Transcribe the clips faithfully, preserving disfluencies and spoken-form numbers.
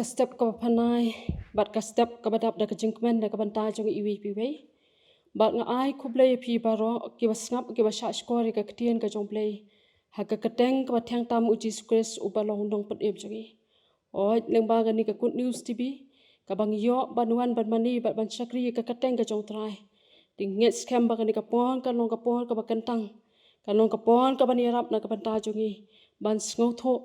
Ka step kaba phanai bad ka step kaba dap da ka jingkmen na ka bynta jong iwei pa iwei. Bad nga ai khublei ïa phi baroh kiba sngap, kiba shah shkor ïa ka ktien ka jong U Blei ha ka kyrteng kaba thiang tam U Jisu Khrist uba long u nongpynim jong ngi. Oi, lyngba kane ka Good News T V, kaba ngi ïoh ban wan ban mane bad ban shakri ïa ka kyrteng ka jong U Trai. Te ngi ngeit skhem ba kane ka por kan long ka por kaba kyntang, kan long ka por kaban ïarap na ka bynta jong ngi ban sngewthuh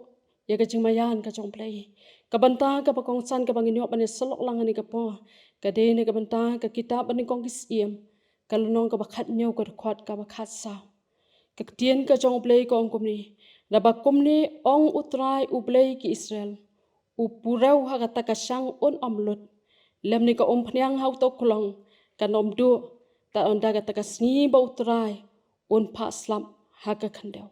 ïa ka jingmaïan ka jong U Blei. Ka bynta kaba kongsan kaba ngin ïoh ban ïasyllok lang ha kane ka por ka dei na ka bynta ka kitab Banyngkong ki Syiem, ka lynnong kaba khathynñiew, ka dkhot kaba khatsaw. Ka ktien ka jong U Blei ka ong kumne: Naba kumne ong U Trai, U Blei ki Israel: U purew ha kata ka shang un ym lut, lymne ka umphniang ha uta u klong kan ym duh, tad ynda kata ka sngi ba U Trai un phah slap ha ka khyndew.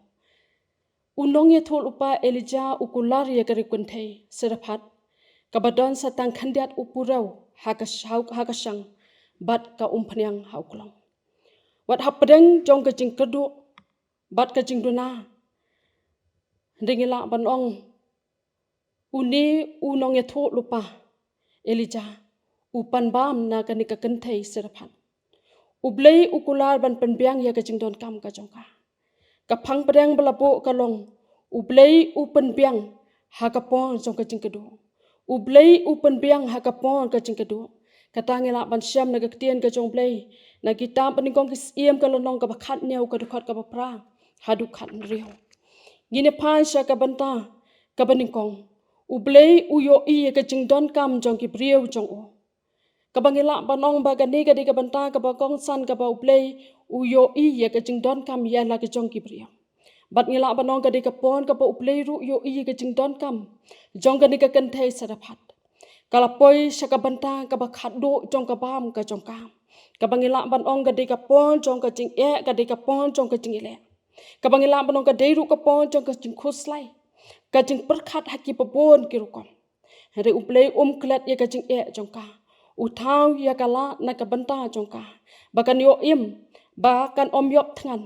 U nongïathuhlypa Elijah u kular ïa ka riewkynthei Sarephath kaba don sa tang khyndiat u purew ha ka shau-, ha ka shang bad ka umphniang ha u klong. Wat hapdeng jong ka jingkyrduh bad ka jingduna, hynrei ngi lah ban ong une u nongïathuhlypa Elijah u pan bam na kane ka kynthei Sarephath. U Blei u kular ban pynbiang ïa ka jingdonkam ka jong ka. Ka phang pdeng ba la buh ka long: U Blei u pynbiang ha ka por jong ka jingkyrduh. U Blei u pynbiang ha ka por ka jingkyrduh. Kata ngi lah ban shem na ka ktien ka jong U Blei na kitab Banyngkong ki Syiem, ka lynnong kaba khathynñiew, ka dkhot kaba phra haduh khathynriew. Ngin ïa phai sha ka bynta kaba nyngkong: U Blei u ïohi ïa ka jingdonkam jong ki briew jong u. Kaba ngi lah ban ong ba kane ka dei ka bynta kaba kongsan kaba U Blei u ïohi ïa ka jingdonkam ïa la ki jong ki briew. Bad ngi lah ban ong ka dei ka por kaba U Blei ruh u ïohi ïa ka jingdonkam jong kane ka kynthei Sarephath. Ka la poi sha ka bynta kaba khatduh jong ka bam ka jong ka. Kaba ngi lah ban ong ka dei ka por jong ka jingeh, ka dei ka por jong ka jingïaleh. Kaba ngi lah ban ong ka dei ruh ka por jong ka jingkhuslai, ka jingpyrkhat ha kiba bun ki rukom. Hynrei U Blei um klet ïa ka jingeh jong ka. U thaw ïa ka lad na ka bynta jong ka, ba kan ïoh im, ba kan ym ïoh thngan.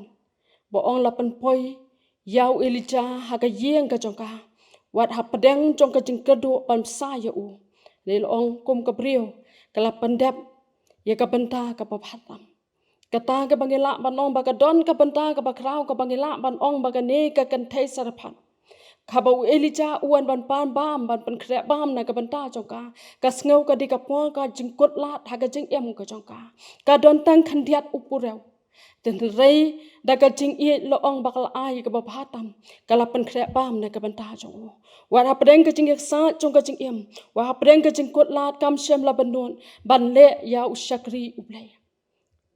Ba ong la pynpoi ïa u Elijah ha ka ïing ka jong ka, wat hapdeng jong ka jingkyrduh ban bsa ïa u. Hynrei la ong kum ka briew, ka la pyndep ïa ka bynta kaba bha tam. Kata kaba ngi lah ban ong ba ka don ka bynta kaba khraw, kaba ngi lah ban ong ba kane ka kynthei Sarephath, kaba u Elijah u wan ban pan bam, ban pynkhreh bam na ka bynta jong ka, ka sngew ka dei ka por ka jingkut lad ha ka jingim ka jong ka. Ka don tang khyndiat u purew. Hynrei da ka jingïeit, la ong ba ka la ai kaba bha tam, ka la pynkhreh bam na ka bynta jong u. Wat hapdeng ka jingïaksaid jong ka jingim, wat hapdeng ka jingkut lad, kam shym la bynnud ban leh ïa u shakri U Blei.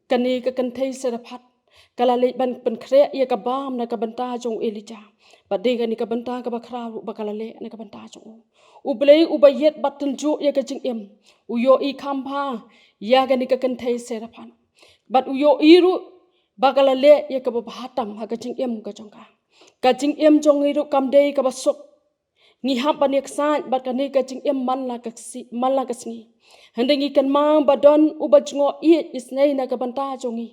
Kane ka kynthei Sarephath ka la leit ban pynkhreh ïa ka bam na ka bynta jong u Elijah. Bad dei kane ka bynta kaba khraw ruh ba ka la leh na ka bynta jong u. U Blei uba ïeit bad tynjuh ïa ka jingim, u ïohi kham bha ïa kane ka kynthei Sarephath. Bad u ïohi ruh ba ka la leh ïa kaba bha tam ha ka jingim ka jong ka. Ka jingim jong ngi ruh kam dei kaba suk. Ngi hap ban ïaksaid bad kane ka jingim man la ka si-, man la ka sngi. Hynrei ngi kynmaw ba don uba jngoh ïeit isynei na ka bynta jong ngi.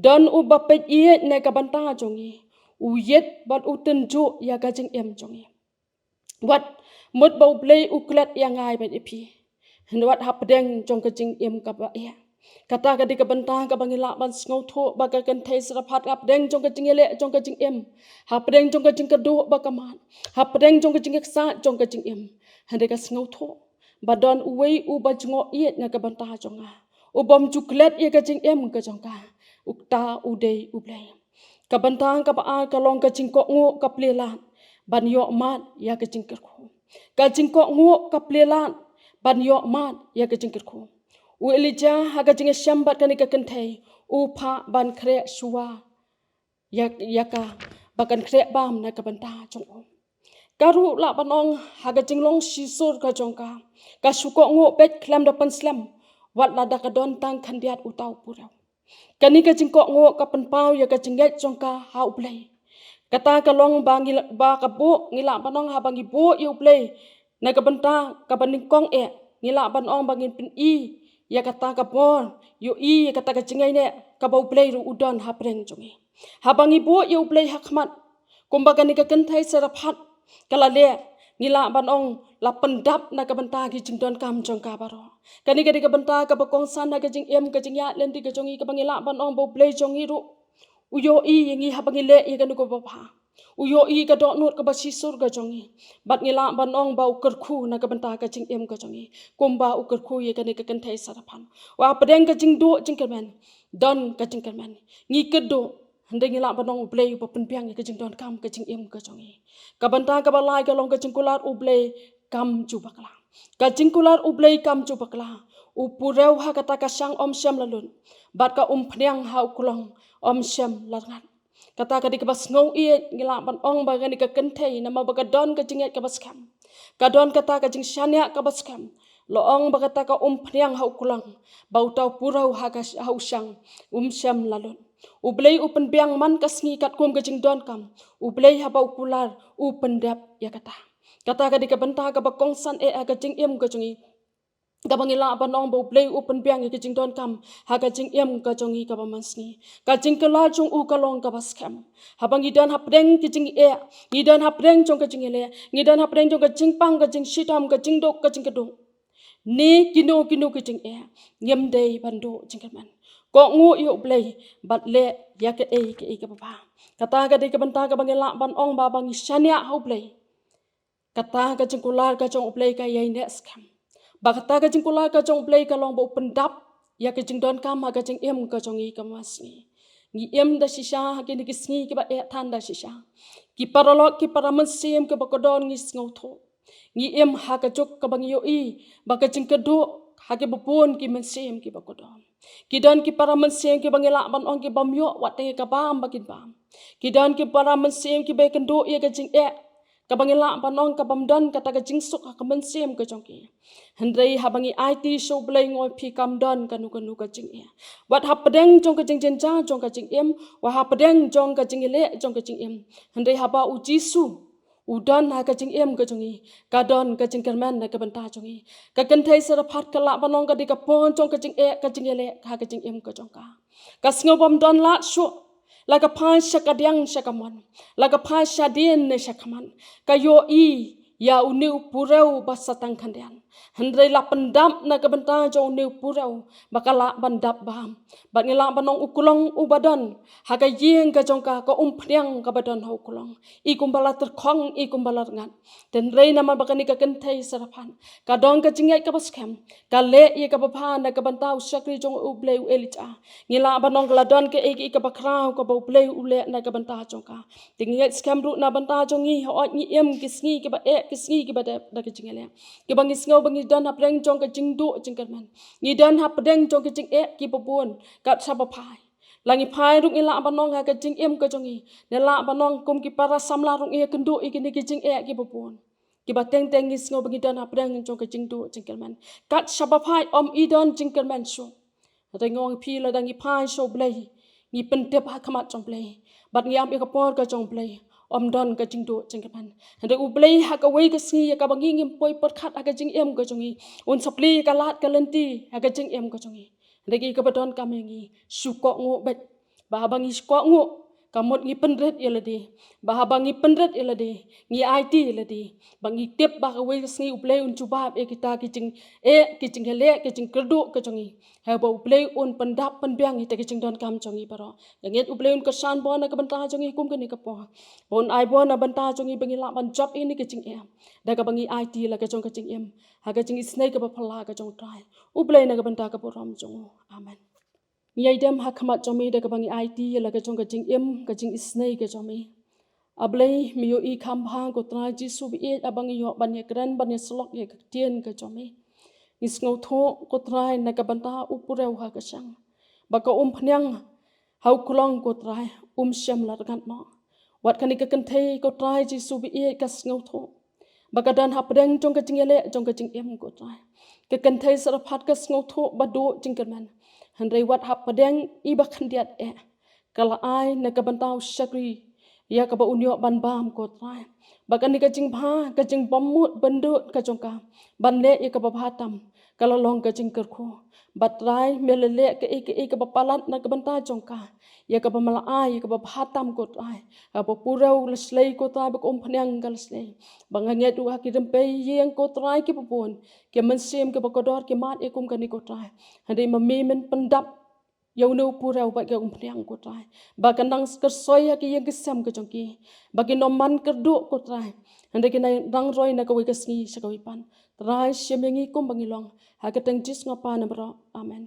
Don uba peit ïeit na ka bynta jong ngi. U ïeit bad u tynjuh ïa ka jingim jong ngi. Wat mut ba U Blei u klet ïa nga bad ïa phi, hynrei wat hapdeng jong ka jingim kaba eh. Kata ka dei ka bynta kaba ngi lah ban sngewthuh ba ka kynthei Sarephath, hapdeng jong ka jingïaleh jong ka jingim, hapdeng jong ka jingkyrduh ba ka mad, hapdeng jong ka jingïaksaid jong ka jingim, hynrei ka sngewthuh ba don uwei uba jngoh ïeit na ka bynta jong nga, u bym ju klet ïa ka jingim ka jong ka. Uta u dei U Blei. Ka bynta kaba ar ka long ka jingkohnguh ka plie lad ban ïoh mad ïa ka jingkyrkhu. Ka jingkohnguh ka plie lad ban ïoh mad ïa ka jingkyrkhu. U Elijah ha ka jingïashem bad kane ka kynthei, u phah ban khreh shuwa ïa, ïa ka, ba kan khreh bam na ka bynta jong u. Ka ruh lah ban ong ha ka jinglong shisur ka jong ka, ka shu kohnguh beit khlem da pynslem, wat lada ka don tang khyndiat uta u purew. Kane ka jingkohnguh ka pynpaw ïa ka jingngeit jong ka ha U Blei. Kata ka long ba ngi la-, ba ka buh, ngi lah ban ong haba ngi buh ïa U Blei na ka bynta kaba nyngkong eh, ngi lah ban ong ba ngin pyni ïa kata ka bor, ïohi ïa kata ka jingïaineh kaba U Blei ruh u don hapdeng jong ngi. Haba ngi buh ïa U Blei ha khmat, kumba kane ka kynthei Sarephath ka la leh, Ngi lah ban ong la pyndap na ka bynta ki jingdonkam jong ka baroh. Kane ka dei ka bynta kaba kongsan ha ka jingim ka jingïaid lynti ka jong ngi, kaba ngi lah ban ong ba U Blei jong ngi ruh u ïohi ïa ngi haba ngi leh ïa kano kaba bha. U ïohi ka dohnud kaba shisur ka jong ngi. Bad ngi lah ban ong ba u kyrkhu na ka bynta ka jingim ka jong ngi, kumba u kyrkhu ïa kane ka kynthei saraphan. Wat hapdeng ka jingduh jingkyrmen, don ka jingkyrmen. Ngi kyrduh, hynrei ngi lah ban ong U Blei uba pynbiang ïa ka jingdonkam ka jingim ka jong ngi. Ka bynta kaba lai ka long ka jingkular U Blei kam ju bakla. Ka jingkular U Blei kam ju bakla. U purew ha kata ka shang ym shym la lut, bad ka umphniang ha u klong ym shym la rngat. Kata ka dei kaba sngewieit, ngi lah ban ong ba kane ka kynthei, namar ba ka don ka jingngeit kaba skhem, ka don kata ka jingshaniah kaba skhem. La ong ba kata ka umphniang ha u klong, ba uta u purew ha ka, ha u shang, um shym la lut. U Blei u pynbiang man ka sngi katkum ka jingdonkam. U Blei haba u kular, u pyndep ïa kata. Kata ka dei ka bynta kaba kongsan eh ha ka jingim ka jong ngi, kaba ngi lah ban ong ba U Blei u pynbiang ïa ka jingdonkam ha ka jingim ka jong ngi kaba man sngi. Ka jingkular jong u ka long kaba skhem. Haba ngi don hapdeng ka jingeh, ngi don hapdeng jong ka jingeh, ngi don hapdeng jong ka jingpang, ka jingshitom, ka jingduk, ka jingkyrduh, ne kino kino ka jingeh, ngim dei ban duh jingkyrmen. Kohnguh ïa U Blei bad leh ïa kaei kaei kaba bha. Kata ka dei ka bynta kaba ngi lah ban ong ba, ba ngi shaniah ha U Blei, kata ka jingkular ka jong U Blei ka ïaineh skhem. Ba kata ka jingkular ka jong U Blei ka long ba u pyndap ïa ka jingdonkam ha ka jingim ka jong ngi kaba man sngi. Ngi im da shisha ha kine ki sngi kiba eh than da shisha. Ki paralok, ki para mynsiem kiba kordor, ngi sngewthuh. Ngi im ha ka juk kaba ngi ïohi ba ka jingkyrduh ha kiba bun ki mynsiem kiba kordor. Ki don ki para mynsiem kiba ngi lah ban ong ki bym ïoh wat tang ïa ka bam ba kin bam. Ki don ki para mynsiem kiba ïakynduh ïa ka jingeh, kaba ngi lah ban ong ka bym don kata ka jingsuk ha ka mynsiem ka jong ki. Hynrei haba ngi aiti sha U Blei, ngi ong, phi, kam don kano kano ka jingeh. Wat hapdeng jong ka jingjynjar jong ka jingim, wat hapdeng jong ka jingïaleh jong ka jingim, hynrei haba U Jisu u don ha ka jingim ka jong ngi, ka don ka jingkyrmen na ka bynta jong ngi. Ka kynthei saraphat ka lah ban ong ka dei ka por jong ka jingeh, ka jingïaleh ha ka jingim ka jong ka. Ka sngew bym don lad shuh, la ka phai sha kadiang sha kamon, la ka phai shadien ne shakhmat, ka ïohi ïa une u purew ba sa tang khyndiat. Hynrei la pyndap na ka bynta jong une u purew ba ka lah ban dap bam. Bad ngi lah ban ong u klong uba don ha ka ïing ka jong ka, ka umphniang kaba don ha u klong, i kumba la tyrkhong, i kumba la rngat. Hynrei namar ba kane ka kynthei saraphat ka don ka jingngeit kaba skhem, ka leh ïa kaba bha na ka bynta u shakri jong U Blei u Elijah. Ngi lah ban ong ka la don kaei kaei kaba khraw kaba U Blei u leh na ka bynta jong ka. Te ngi ngeit skhem ruh na bynta jong ngi, hooid ngi im ki sngi kiba eh, ki sngi kiba dep da ka jingïaleh, kiba ngi sngew ba ngi don hapdeng jong ka jingduh jingkyrmen, ngi don hapdeng jong ka jingeh kiba bun kat shaba phai. La ngi phai ruh ngi lah ban ong ha ka jingim ka jong ngi, ne lah ban ong kum ki para samla ruh ngi ïakynduh ïa kine ki jingeh kiba bun, kiba teng teng ngi sngew ba ngi don hapdeng jong ka jingduh jingkyrmen. Kat shaba phai ym i don jingkyrmen shuh. Hynrei ngi ong phi, lada ngi phai sha U Blei, ngi pyntip ha khmat jong U Blei, bad ngi ap ïa ka por ka jong U Blei, ym don ka jingduh jingkyrmen. Hynrei U Blei ha kawei ka sngi ïa kaba ngi ngim poi pyrkhat ha ka jingim ka jong ngi, un sa plie ïa ka lad ka lynti ha ka jingim ka jong ngi. Hynrei kaei kaba donkam ïa ngi, shu kohnguh beit. Ba haba ngi kohnguh, ka mut ngi pynrit ïa lade. Ba haba ngi pynrit ïa lade, ngi aiti ïa lade, ba ngi tip ba kawei ka sngi U Blei un jubab ïa kita ki jingeh, ki jingïaleh, ki jingkyrduh ka jong ngi. Haba U Blei un pyndap pynbiang ïa kita ki jingdonkam jong ngi baroh. Nga ngeit U Blei un kyrshan bor na ka bynta jong ngi kum kane ka por, ba un ai bor na bynta jong ngi ba ngi lah ban jop ïa kine ki jingeh da kaba ngi aiti la ka jong ka jingim ha ka jingisynei kaba phylla ka jong U Trai. U Blei na ka bynta ka burom jong u. Amen. Ngi ïai dem ha khmat jong me da kaba ngi aiti ïa la ka jong ka jingim, ka jingisynei ka jong me. A Blei, me ïohi kham bha ko Trai Jisu baieit, haba ngi ïoh ban ïakren ban ïasyllok ïa ka ktien ka jong me. Ngi sngewthuh ko Trai na ka bynta u purew ha ka shang, ba ka umphniang ha u klong ko Trai, um shym la rngat noh. Wat kane ka kynthei ko Trai Jisu baieit ka sngewthuh ba ka don hapdeng jong ka jingïaleh jong ka jingim ko Trai. Ka kynthei saraphat ka sngewthuh ba duh jingkyrmen. Hynrei wat hapdeng i ba khyndiat eh, ka la ai na ka bynta u shakri ïa kaba un ïoh ban bam ko Trai. Ba kane ka jingbha, ka jingbymut byndut ka jong ka ban leh ïa kaba bha tam, Ka la long ka jingkyrkhu. Bad Trai, me la leh kaei kaei kaba palat na ka bynta jong ka. Ïa kaba me la ai, ïa kaba bha tam ko Trai. Haba pure la shlei ko Trai ba ka umphniang ka la shlei. Ba nga ngeit ruh ha ki rympei ïing ko Trai kiba bun. Ki mynsiem kiba kordor ki mad ïa kum kane ko Trai. Hynrei ma me men pyndap ïa une u pure bad ka umphniang ko Trai. Ba kan nang kyrsoi ha ki ïing ki sem ka jong ki. Ba kin ym man kyrduh ko Trai. Hynrei kin nang roi na kawei ka sngi sha kawei pat. Trai, shim ïa ngi kumba ngi long. Ha ka kyrteng Jisu nga pan ïa baroh. Amen.